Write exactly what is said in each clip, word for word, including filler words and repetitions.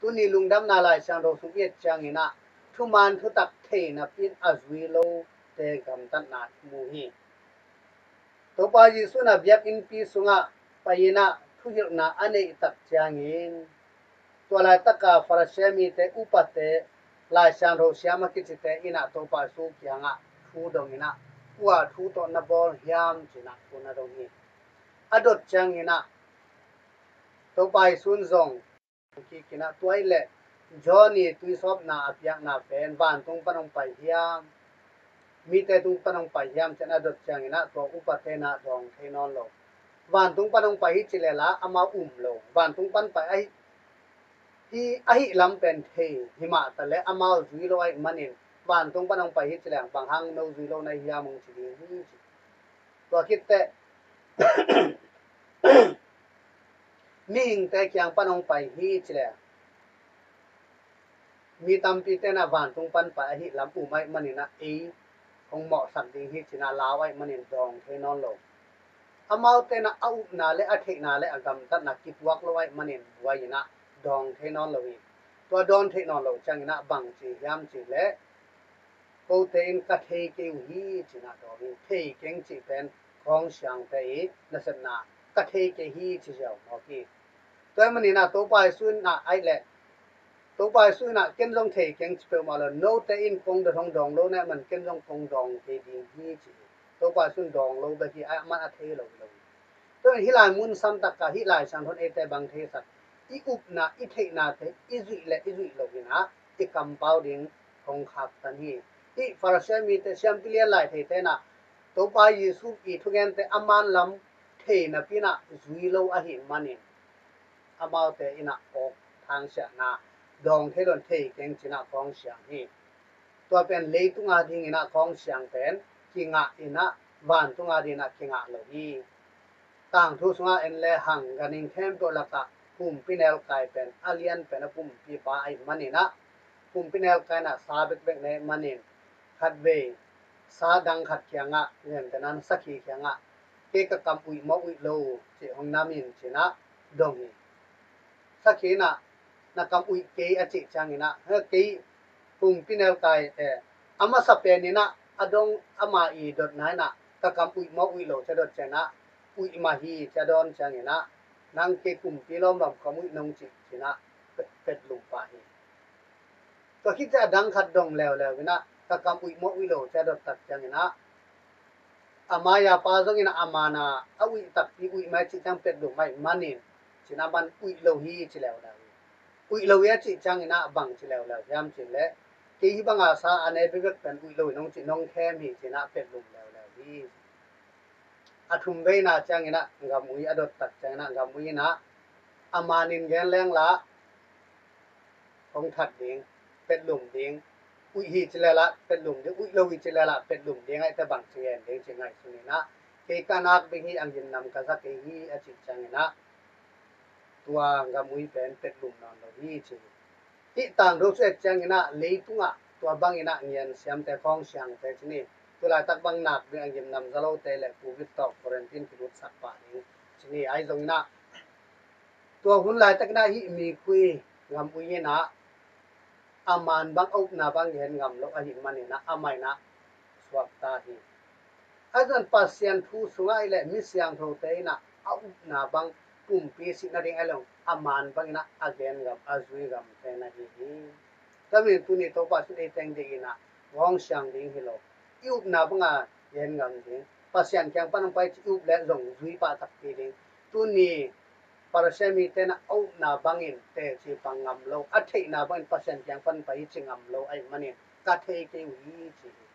Tuni lungdamna Lai Siangtho sung i et ciangin ah thuman thutak thei napi-in a zui lote gamtatna i mu hi. Topa Jesuh in ah biakinnpi sungah pai-in ah thuhilhna a neih tak ciangin, tua laitaka Farasi mite, upate, Lai Siangtho siam a kicite in ah Topa Jesuh kiangah thu dongin ah, kua thu tawh na bawl hiam, ci-in ah thu na dong hi. A dot ciangin ah Topa Jesuh in zong kik in ah, tua ahih leh John i tuisawpna a piakna pen vantung pan hong pai hiam, mite tung pan hong pai hiam, ci-in a dot ciangin ah tua upate in ah dawng thei nawn lo. Vantung pan hong pai hi ci leh lah amau um lo. Vantung pan pai ahi, hi, ahih lam pen thei hi mah ta leh amau zui lo ahih manin, vantung pan hong pai hi ci leng bang hang no zui lo na hi hiam, hong ci ding hi, ci. Tua khit teh mihingte kiang pan hong pai hi ci leh, mi tampite in ah vantung pan pai ahih lam um ahih manin ah ei hong mawhsak ding hi, ci-in ah lau ahih manin dawng thei nawn lo. Amaute in ah a upna le a theihna le a gamtatna kituak lo ahih manin buai-in ah dawng thei nawn lo hi. Tua dawng thei nawn lo ciangin ah bang ci hiam cih leh, kote in ka thei kei uh hi, ci-in ah dawng hi. Thei keng cih pen Kawng Siangte i nasepna, ka thei kei hi ci ziau mawk hi. Tua ahih manin ah Topa Jesuh in ah ahih leh, Topa Jesuh in ah ken zong thei keng ci peuhmah lo, note in kong dot hong dawng lo na ahih man ken zong kong dawng kei ding hi, ci hi. Topa Jesuh in dawng lo bek hi, amah in a thei lo hi lo hi. Tua ahih leh hih lai mun santak ah hih Lai Siangtho in eite bang theisak, i upna i theihnate i zuih le i zuih loh in ah i kampau ding hong khaktan hi. Hih Farasi mite, siampi lian lai theite in ah Topa Jesuh i thugente a man lam thei napi-in ah zui lo ahih manin, amaute in ah awk thangsiahna dawng thei lo in thei keng ci-in ah kawng siang hi. Tua pen leitung adingin ah kawng siang pen kingah in ah vantung adingin ah kingah lo hi. Tangthu sungah en le hang, ganhing khempeuh lakah pumpi nelkai pen a lian pen a pumpipa ahih manin ah, pumpi nelkai in ah sa bekbek na hih manin, khatvei sa dang khat kiangah, gentehna-in sakhi kiangah, kei ka kam uih maw uih lo, cih hong nam in, ci-in ah dong hi. Sakhi in ah, na kam uih kei, a cih ciangin ah, he, kei pumpi nelkai, eh, a masa pen in ah a dong, ama i dotna in ah, ka kam uih maw uih lo, ci-a dot ciangin ah, uih mah hi, ci-a dawn ciangin ah, nang kei kumpi lawmlawm kam uih nong cih, ci-in ah pet, petlum pah hi. Tua khit ciang a dang khat dong leuleu in ah, ka kam uih maw uih lo, ci-a dot tak ciangin ah, a mai-a pa zong in ah a man-a a uih takpi uih mah hi, cih ciang petlum ahih manin, ci-in ah aman uih lo hi, ci leuleu hi. Uih lo hi a cih ciangin ah bang ci leuleu hiam cih leh, kei hih banga sa a ne bekbek pen uih lo hi nong cih, nong khem hi, ci-in ah petlum leuleu hi. A thum veina ciangin ah gam ui a dot tak ciangin ah gam ui in ah, a man in gen leng lah hong that ding, petlum ding, uih hi ci leh lah petlum ding, uih lo hi ci leh lah petlum ding, ahih teh bang ci gen ding cih ngaihsun in ah, kei ka nak ding hi, a gimnam ka za kei hi, a cih ciangin ah, tua gam ui pen petlum nawn lo hi, ci hi. Hih tangthu sung et ciangin ah leitungah tua bangin ah ngian siamte, khawng siangte ci ni. Tu laitak bang nak ding, a gimnam za lote le covid tawh quarantine kilut sak pah ding ci ni. Ahi zongin ah tua hun laitakin ah hih mikui gam ui in ah a man bang, a upna bang gen ngam lo ahih manin ah amah in ah suakta hi. Ahi zongin Pasian thu sungah ahih leh mi siangthote in ah a upna bang, pumpi sih nading ahih leh a man bangin ah a gen ngam, a zui ngamte na hi hi. Tua manin tuni Topa Jesuh in ei teng deih in ah, khawng siang ding hi lo, i upna banga gen ngam ding, Pasian kiang pan hong pai ci, i up leh zong zui pah takpi ding. Tuni Farasi mite in ah a upna bangin teci pang ngam lo, a theihna bangin Pasian kiang pan pai ci ngam lo ahih manin, ka thei kei uh hi, ci hi.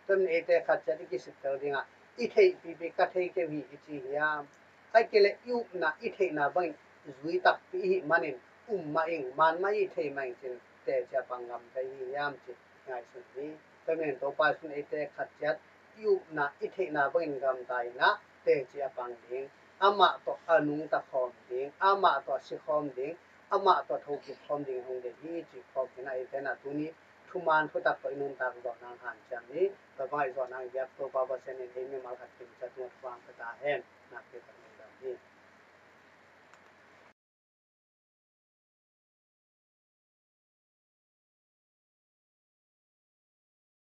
Tua manin eite khat ciat i kisittel dingah, i theihpipi ka thei kei uh hi i ci hiam? Ahih kei leh i upna i theihna bangin zui takpi i hih manin, um mah ing, man mah ing, thei mah ing ci-in teci a pang ngam ka hi hiam cih ngaihsun hi. Tua manin Topa Jesuh in eite khat ciat i upna i theihna bangin gamta in ah teci a pang ding, amah tawh a nungta khawm ding, amah tawh a si khawm ding, amah tawh thokik khawm ding hong deih hi, cih phawk in ah eite in ah tuni thuman thutak tawh i nuntak zawh nang hanciam ni. Tua bangah i zawh nang biak Topa Pasian in ei mimal khat kim ciat tungah thupha hong pia ta hen. Nakpi tak lungdam hi.